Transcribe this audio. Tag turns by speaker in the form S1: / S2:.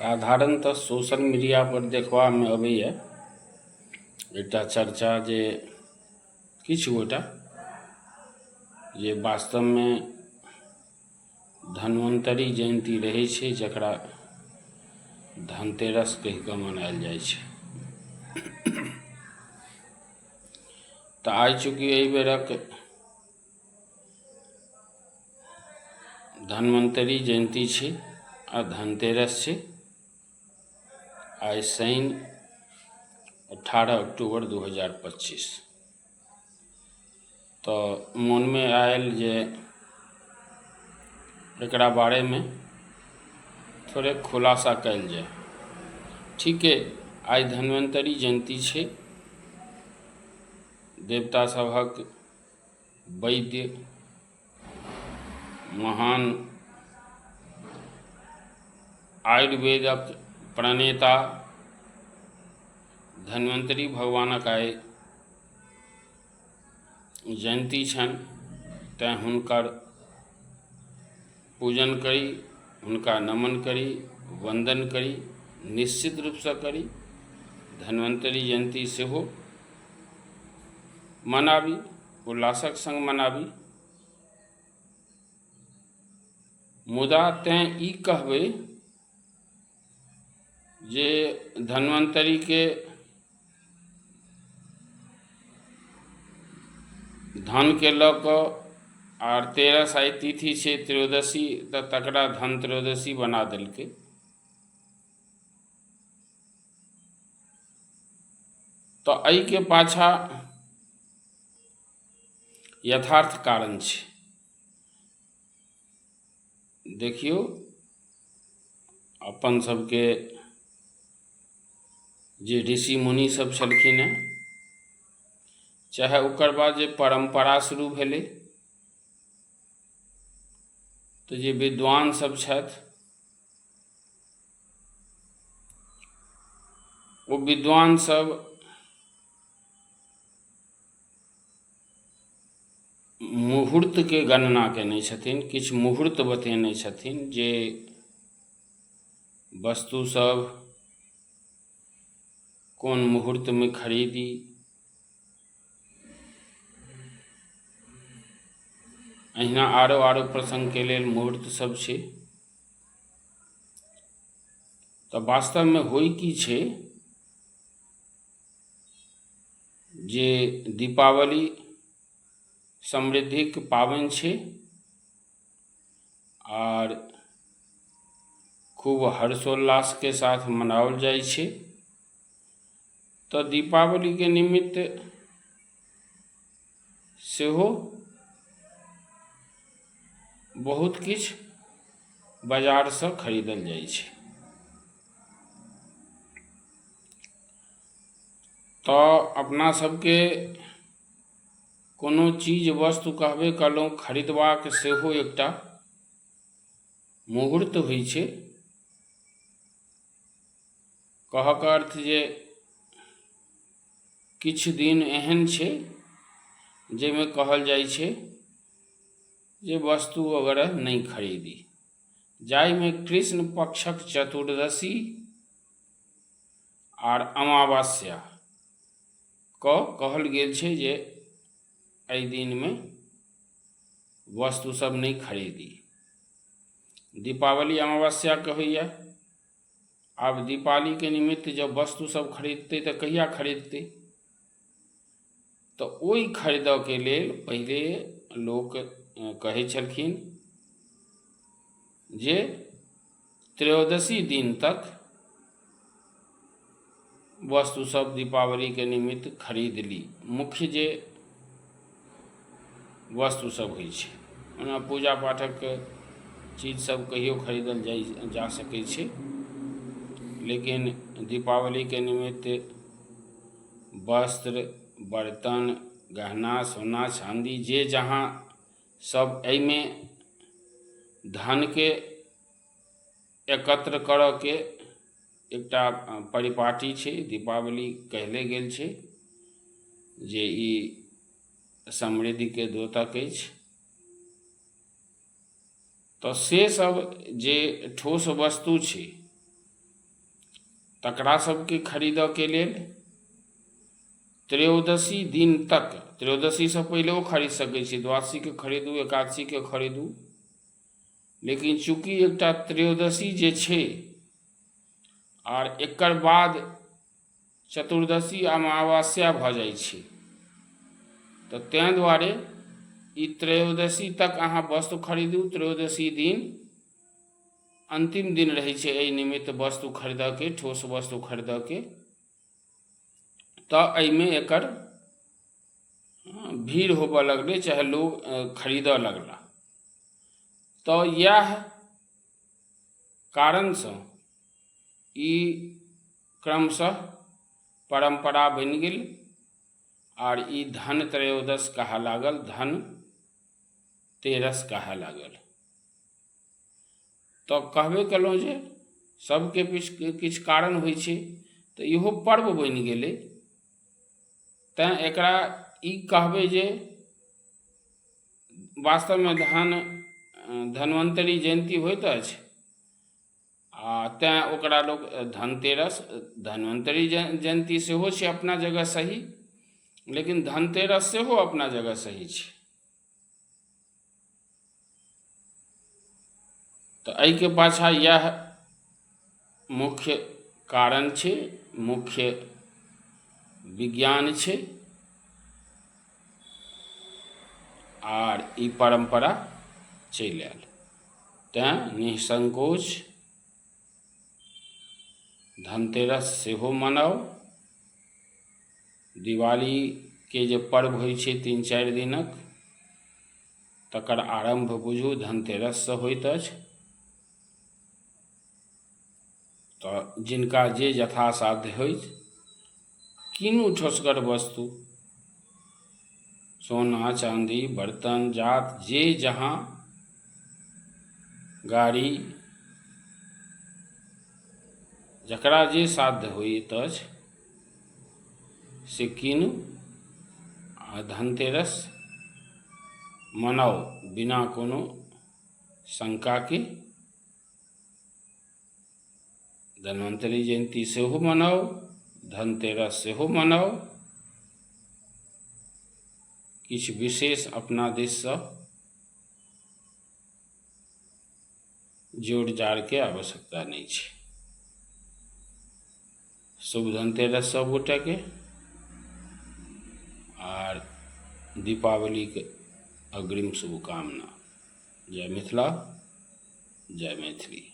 S1: साधारणतः सोशल मीडियापर देखबामे अबैए एकटा चर्चा जे किछु गोटा जे वास्तवमे धन्वन्तरी जयन्ती रहै छै जकरा धनतेरस कहि कऽ मनायल जाइ छै। तऽ आइ चूँकि एहि बेरक धन्वन्तरी जयन्ती छी आ धनतेरस छी। आइ शनि 18 अक्टूबर 2025। तऽ मोनमे आयल जे एकरा बारेमे थोड़े खुलासा कयल जाय। ठीके आइ धन्वन्तरी जयन्ती छै। देवता सभक वैद्य महान आयुर्वेदक प्रणेता धन्वन्तरी भगवानक आइ जयन्ती छनि, तैँ हुनकर पूजन करी, हुनका नमन करी, वन्दन करी, निश्चित रूपसँ करी। धन्वन्तरी जयन्ती सेहो मनाबी, उल्लासक सङ्ग मनाबी। मुदा तैँ ई कहबै जे धन्वन्तरीके धनके लऽ कऽ आर 13 आइ तिथि छै त्रयोदशी, तऽ तकरा धन त्रयोदशी बना देलकै। तऽ एहिके पाछाँ यथार्थ कारण छै। देखियौ, अपन सभके जे ऋषि मुनि सभ छलखिन हेँ, चाहे ओकर बाद जे परम्परा शुरू भेलै, तऽ जे विद्वान सभ छथि, ओ विद्वान सभ मुहूर्तके गणना कयने छथिन, किछु मुहूर्त बतेने छथिन जे वस्तुसभ कोन मुहूर्तमे खरीदी। एहिना आरो आरो प्रसङ्गके लेल मुहूर्तसभ छै। तऽ वास्तवमे होइ की छै जे दीपावली समृद्धिके पाबनि छै आर खूब हर्षोल्लासके साथ मनाओल जाइ छै। तऽ दीपावलीके निमित्त सेहो बहुत किछु बाजारसँ खरीदल जाइ छै। तऽ अपना सभके कोनो चीज वस्तु कहबे कयलहुँ, खरीदबाक सेहो एकटा मुहूर्त होइ छै। कहऽके अर्थ जे किछु दिन एहन छै जाहिमे कहल जाइ छै जे वस्तु वगैरह नहि खरीदी, जाहिमे कृष्ण पक्षक चतुर्दशी आर अमावस्या कऽ कहल गेल छै जे एहि दिनमे वस्तुसभ नहि खरीदी। दीपावली अमावस्याके होइए। आब दीपावलीके निमित्त जँ वस्तुसभ खरीदतै तऽ कहिया खरीदतै? तऽ ओहि खरीदयके लेल पहिले लोक कहै छलखिन जे त्रयोदशी दिन तक वस्तुसभ दीपावलीके निमित्त खरीद ली, मुख्य जे वस्तुसभ होइ छै। ओना पूजा पाठक चीजसभ कहियो खरीदल जाइ जा सकै छै, लेकिन दीपावलीके निमित्त वस्त्र, बर्तन, गहना, सोना चाँदी जे जहाँ सभ एहिमे धनके एकत्र करयके एकटा परिपाटी छै। दीपावली कहले गेल छै जे ई समृद्धिके द्योतक अछि। तऽ से सब जे ठोस वस्तु छै, तकरा सभके खरीदयके लेल त्रयोदशी दिन तक, त्रयोदशीसँ पहिलेओ खरीद सकै छी, द्वादशीके खरीदू, एकादशीके खरीदू, लेकिन चूँकि एकटा त्रयोदशी जे छै आर एकर बाद चतुर्दशी अमावस्या भऽ जाइ छै, तऽ ताहि दुआरे ई त्रयोदशी तक अहाँ वस्तु खरीदू। त्रयोदशी दिन अन्तिम दिन रहै छै एहि निमित्त वस्तु खरीदऽके, ठोस वस्तु खरीदऽके। तऽ एहिमे एकर भीड़ होबऽ लगलै, चाहे लोग खरीदऽ लगला। तऽ इएह कारणसँ ई क्रमशः परम्परा बनि गेल आर ई धन त्रयोदश कहाए लागल, धन तेरस कहाए लागल। तऽ कहबे केलहुँ जे सभके किछु कारण होइ छै, तऽ इहो पर्व बनि गेलै। तैँ एकरा ई कहबै जे वास्तवमे धन्वन्तरी जयन्ती होइत अछि आ तैँ ओकरा लोक धनतेरस, धन्वन्तरी जयन्ती सेहो छै अपना जगह सही, लेकिन धनतेरस सेहो अपना जगह सही छै। तऽ एहिके पाछाँ इएह मुख्य कारण छै, मुख्य विज्ञान छै आर ई परम्परा चलि आयल। तैँ निःसंकोच धनतेरस सेहो मनाउ। दिवालीके जे पर्व होइ छै 3-4 दिनक, तकर आरम्भ बुझू धनतेरससँ होइत अछि। तऽ जिनका जे यथासाध्य होइत कीनू ठोसगर वस्तु, सोना चाँदी बर्तन जात जे जहाँ, गाड़ी, जकरा जे साध्य होइत अछि से कीनू आ धनतेरस मनाउ बिना कोनो शङ्काके। धन्वन्तरी जयन्ती सेहो मनाउ, धनतेरस सेहो मनाउ। किछु विशेष अपना दिससँ जोड़ जाड़के आवश्यकता नहि छै। शुभ धनतेरस सभ गोटेके आर दीपावलीके अग्रिम शुभकामना। जय मिथिला, जय मैथिली।